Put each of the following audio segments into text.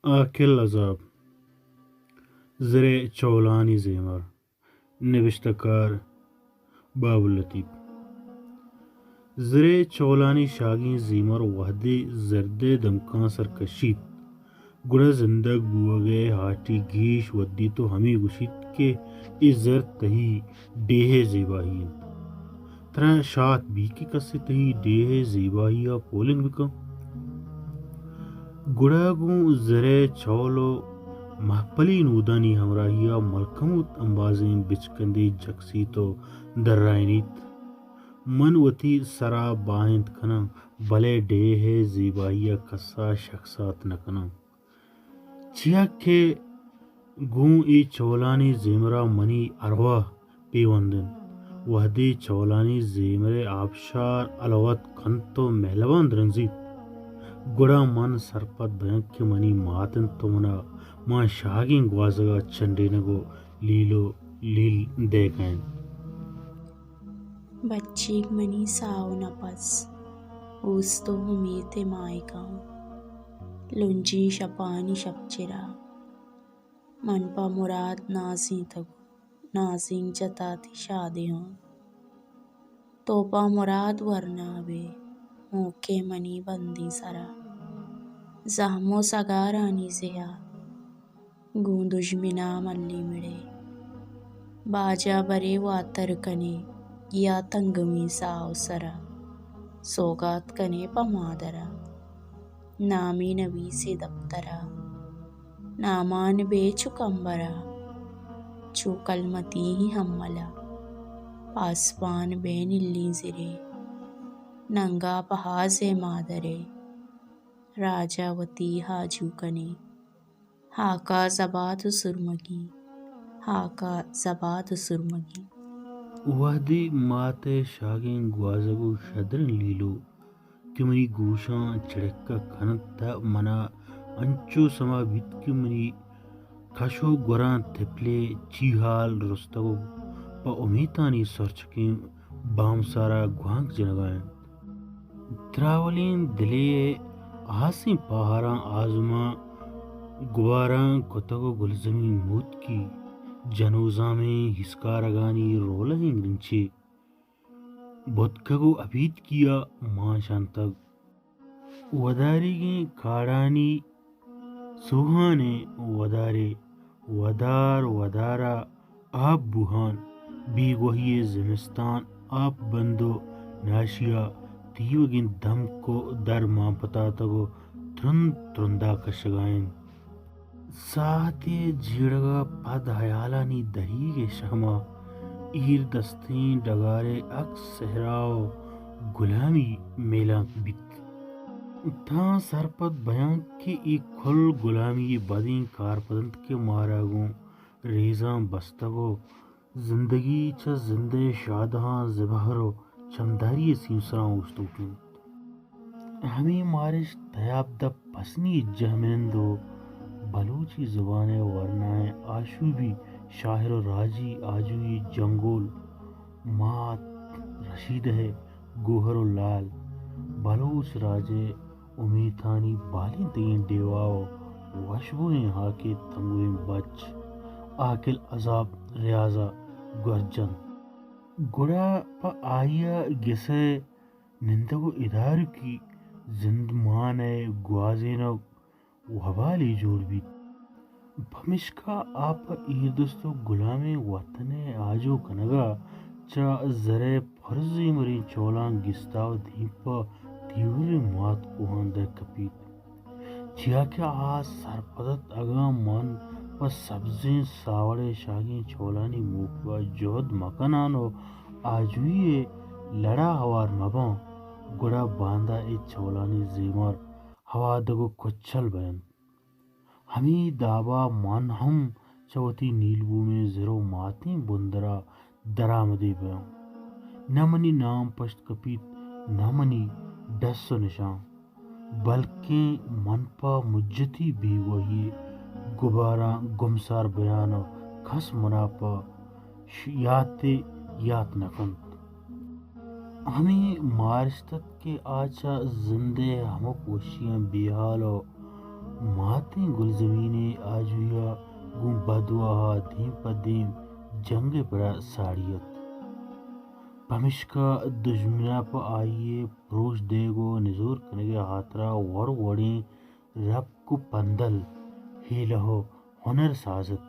آکل عذاب، زرے چولانی زیمر، نبشتہ کار بابل لطیف۔ زرے چولانی شاگیں زیمر وہدے زردے دمکاں سر کشیت، گڑا زندگ بوہگئے ہاٹی گیش ودیت و ہمے گوشیت کہ اے زر تئی ڈیہئے زیباہی انت۔ ترا شات بیت کہ کسے تئی ڈیہئے زیباہیا پولنگ بکنت؟ گڑا گوں زرئے چول و مہپلی نودانی ہمراہیا ملکموت امبازیں بچکندے جکسیت و درائینیت۔ من وتی سرا باہند کناں، بلے ڈیہئے زیباہیا کسا شک سات نکناں۔ چیا کہ گوں اے چولانی زیمرا منی ارواہ پیوند انت۔ وہدے چولانی زیمرئے آبشار الوت کنت و مہلباں درنزیت، گڑا من سرپد بیاں کہ منی مات انت و منا ماں شاگیں گوازگا چنڈینگ و لیل و لیل دئیگا انت۔ بچیگ منی ساہ و نپس، اوست و امیت ء ماہیگاں، لنجیں شپانی شپچرا، من پہ مراد نازینتگ و نازینک جتا تئی شادیاں۔ تو پہ مراد ورنا بئے، موکیں منی بندیں سرا، زہم و سگارانی زہا، گوں دژمنا ملی مڑے۔ باجا برے واتر کنے یا تنگمی ساہ و سرا، سوگات کنے پہ مادرا۔ نامی نویسے دپترا، نامان بے چو کمبرا، چو کلمتی ہملا۔ پاسپان بے نلیں زرے، ننگا پہازے مادرے۔ راجا وتی ہاجو کنے۔ ہاکا زباد و سرمگی، ہاکا زباد و سرمگی۔ وہدے مات ء شاگیں گوازگ و شدریں لیلو کہ منی گوشاں چڑکہ کنت، تہ منا انچو سما بیت کہ منی کش و گوراں تپلے چی حال رستگ و پہ امیتانی سرچکیں بامسارا گوانک جنگا انت۔ تراولیں دلے ء آسیں پاہاراں آزماں گباراں کتگ و گلزمین موتکی جنوزامیں ہسکارگانی رولہیں گرنچے بتکگ و ابیتکی ء مان شانتگ۔ وداریگیں کاڑانی سوہانیں ودارے، ودار ودارا آپ بوہان، بیگوہی ء زمستان آپ بند و ناشیا تیوگیں دمک و در مان پتاتگ و ترند ترندا کشگا انت۔ ساہتے جیڑگا پد ہیالانی دریگ ء شہما ایر دستیں ڈگارے عکس صحرا و گلامی میلانک بیت۔ تاں سرپد بیاں کہ اے کل گلامی ء بدیں کارپد انت کہ مارا گوں ریزاں بستگ و زندگی چہ زند ء شادہاں زبہر و چمداری ء سیمسراں اوشتوک انت۔ ہمے مارشت تیاب دپ پسنی جہمنند و بلوچی زبان ء ورنائیں آشوبی شاعر و راجی آجوئی جنگول مات رشیدہ ء گوہر و لال بلوچ راج ء امیتانی بالینتگیں ڈیوا و وشبوئیں ہاکے تنگویں بچ آکل عذاب ریاض ء گورجنت۔ گڑا پہ آئی ء گس ء نندگ و ادارکی زندمان ء گوازینگ وبالے جوڑ بیت۔ پمیشکا آ پہ ایردست و گلامیں وطن ء آجو کنگا چہ زر ء پرزیمریں چولاں گستا و دیم پہ تیوریں مات کوہاں در کپیت۔ چیا کہ آ سرپد ات، اگاں من پہ سبزیں ساوڑ ء شاگیں چولانی موکل ء جہد مکنان و آجوئی ء لڑا ہوار مباں، گڑا باندا اے چولانی زیمر ہوادگ و کچل بینت۔ ہمے دابا من ہم چہ وتی نیلبومیں زر و ماتیں بندرا درآمدے بیاں۔ نہ منی نام پشت کپیت، نہ منی ڈس و نشان، بلکیں من پہ مجتی بیگواہی گباراں گمسار بیان و کس منا پہ ش-، یاتے یات نہ کنت۔ ہمے مارشت ات کہ آ چہ زندے ہمک وشیاں بے حال و ماتیں گلزمین ءِ آجوئی ءَ گوں بدواہ ءَ دیم پہ دیم جنگ ءِ پڑ ءَ ساڑی اَت۔ پمیشکا دژمن ءَ پہ آئی ءِ پروش دیگ ءُ نزور کنگ ءِ ہاترا وڑ وڑیں رپک ءُ پندل، ہیلہ ءُ ہنر ساز اَت،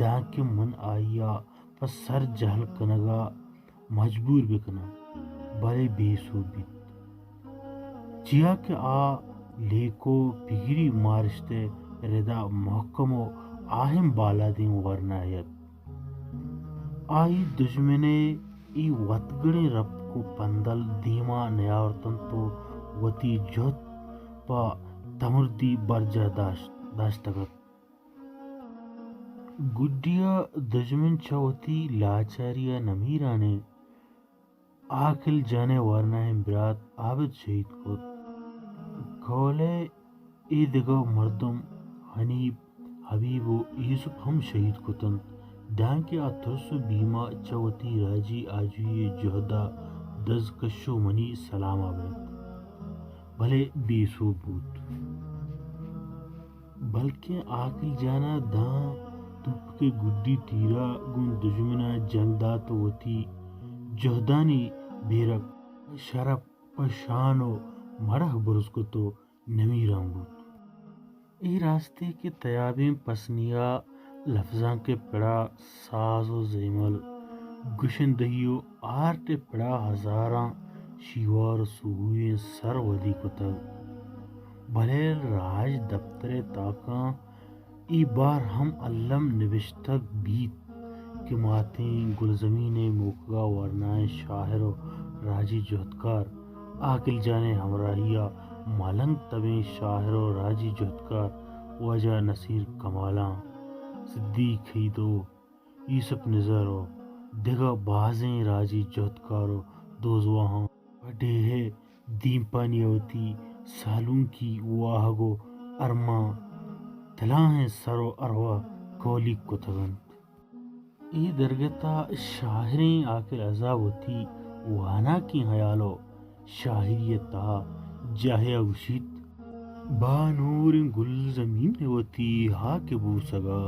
دانکہ من آئی ءَ پہ سر جہل کنگ ءَ مجبور بہ کناں، بلے بے سوب بیت، چیا کہ آ لیکہ ءُ پگری مارشت ءِ رد ءَ مہکم ءُ آہم بالادیں ورنایے اَت۔ آئی دژمن ءِ اے وتگڑیں رپک ءُ پندل دیما نیاورت اَنت ءُ وتی جہد پہ تمردی برجاہ داشت، داشتگ اَت۔ گڈی ءَ دژمن چہ وتی لاچاری ءَ نمیرانیں عاقل جان ءِ ورناہیں برات عابد شہید کت۔ کہول ءِ اے دگہ مردم حنیف، حبیب ءُ یوسف ہم شہید کت اَنت، دانکہ آ ترس ءُ بیم ءَ چہ وتی راجی آجوئی ءِ جہد ءَ دزکش ءُ منی سلام ءَ بنت، بلے بے سوب بوت۔ بلکیں عاقل جان ءَ داں توپک ءِ گڈی تیر ءَ گوں دژمن ءَ جنگ دات ءُ وتی جہدانی بیرک پہ شرپ، پہ شان ءُ مڑاہ برز کت ءُ نمیران بوت۔ اے راستے کہ تیابیں پسنی ءَ لبزانک ءِ پڑ ءَ ساز ءُ زیمل، گشندہی ءُ آرٹ ءِ پڑ ءَ ہزاراں شیوار ءُ سوہوئیں سر ودی کتگ، بلے راج دپتر ءِ تاکاں اے بار ہم الم نبشتگ بیت کہ ماتیں گلزمین ءِ موکگ ءَ ورنائیں شاعر ءُ راجی جہدکار عاقل جان ءِ ہمراہی ءَ ملنگ تبیں شاعر ءُ راجی جہدکار واجہ نصیر کمالاں، صدیق حیدر ءُ یوسف نزر ءُ دگہ بازیں راجی جہدکار ءُ دوزواہاں پہ ڈیھ ءِ دیمپانی ءَ وتی سالونکی واہگ ءُ ارمان تلاہیں سر ءُ ارواہ کولیگ کتگ اَنت۔ اے درگت ءَ شاعریں عاقل عذاب وتی واناکیں ہیال ءُ شاعری ءِ تہا جاہے ءَ گوشیت: بانوریں گلزمین ءَ وتی ہاک ءِ بوسگ ءَ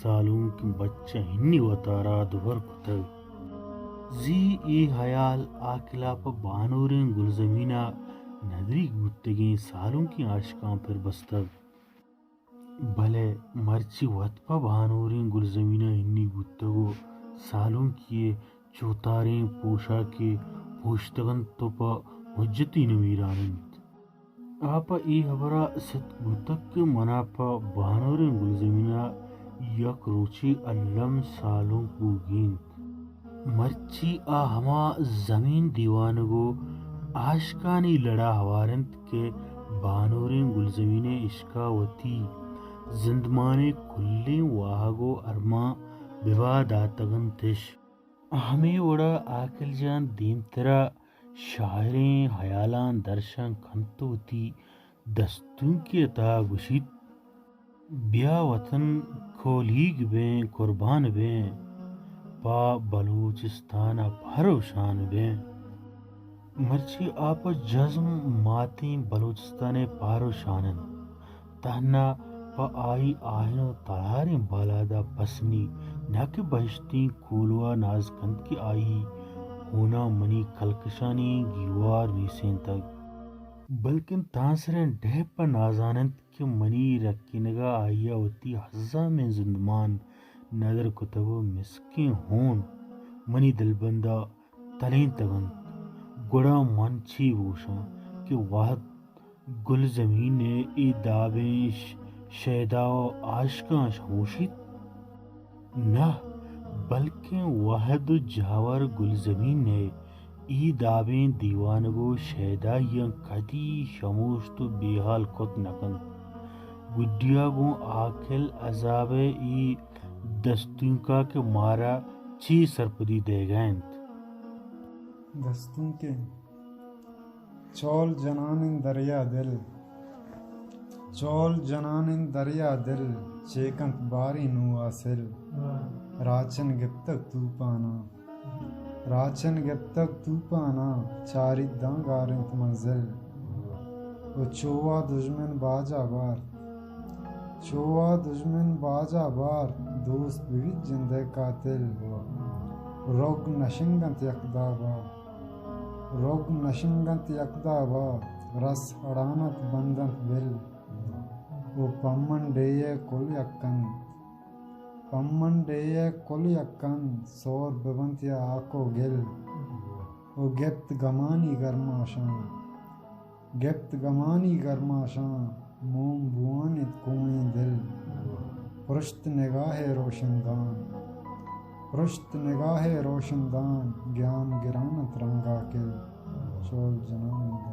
سالونکیں بچ ءَ ہنی وتارا دوبر کتگ۔ زی اے ہیال عاقل ءَ پہ بانوریں گلزمین ءَ ندریگ بوتگیں سالونکیں عاشقاں پر بستگ۔ بلے مرچی وت پہ بانوریں گلزمین ءَ ہنی بوتگ ءُ سالونکی ءِ چوتاریں پوشاکے پوشتگ اَنت ءُ پہ حجتی نمیران اِنت۔ آ پہ اے ہبر ءَ ستک بوتگ کہ من ءَ پہ بانوریں گلزمین ءَ یک روچے الم سالونک بوگی اِنت۔ مرچی آ ہما زمین دیوانگ ءُ عاشقانی لڑ ءَ ہوار اِنت کہ بانوریں گلزمین ءِ عشق ءَ وتی زندمان ءِ کلیں واہگ ءُ ارمان ببا داتگ اَنت اِش۔ ہمے وڑ ءَ عاقل جان دیمتر ءَ شاعریں ہیالاں درشان کنت ءُ وتی دستونکے ءِ تہا گوشیت: بیا وطن کولیگ بیں، قربان بیں، پہ بلوچستان ءَ پہر ءُ شان بیں۔ مرچی آ پہ جزم ماتیں بلوچستان ءِ پہر ءُ شان اِنت۔ تہنا پہ آئی آہن ءُ تلاریں بالاد ءَ پسنی، نہ کہ بہشتیں کولواہ ناز کنت کہ آئی ہوناں منی کلکشانی گیوار نیسینتگ، بلکن تانسریں ڈیھ پہ نازان اِنت کہ منی رکینگ ءَ آئی ءَ وتی ہزامیں زندمان ندر کتگ ءُ مسکیں ہون منی دلبند ءَ تلینتگ اَنت۔ گڑا من چے بگوشاں کہ وہد گلزمین ءِ اے دابیں ش-، شیدا ءُ عاشقاں شموشیت؟ نہ، بلکیں وہد ءُ جاور گلزمین ءِ اے دابیں دیوانگ ءُ شیدائیاں کدی شموشت ءُ بے ہال کت نہ کنت۔ گڈیا گوں عاقل عذاب ءِ اے دستونک ءَ کہ مارا چے سرپدی دئیگ ءَ اِنت؟ دستونکے۔ چول جنان اِنت دریا دل، چول جنان اِنت دریا دل، چے کنت باریں نوں آ سل۔ راچن گپتگ توپاناں، راچن گپتگ توپاناں، چاریت داں گار اِنت منزل۔ تو چو وا دژمن باجا بارت، چو وا دژمن باجا بارت، دوست ببیت جندئے قاتل۔ رگ نشنگ انت یک دابا، رگ نشنگ انت یک دابا، رس اڑان انت بند انت بل۔ او پمن ڈیھ ءِ کل یک انت، پمن ڈیھ ءِ کل یک انت، سور ببنت یا ہاک و گل۔ او گپت گمانی گرماشاں، گپت گمانی گرماشاں، موم بوان انت کوئیں دل۔ پرشت نگاہ ءِ روشندان، پرشت نگاہ ءِ روشندان، گیام گران انت رنگا کل۔ چول جنان انت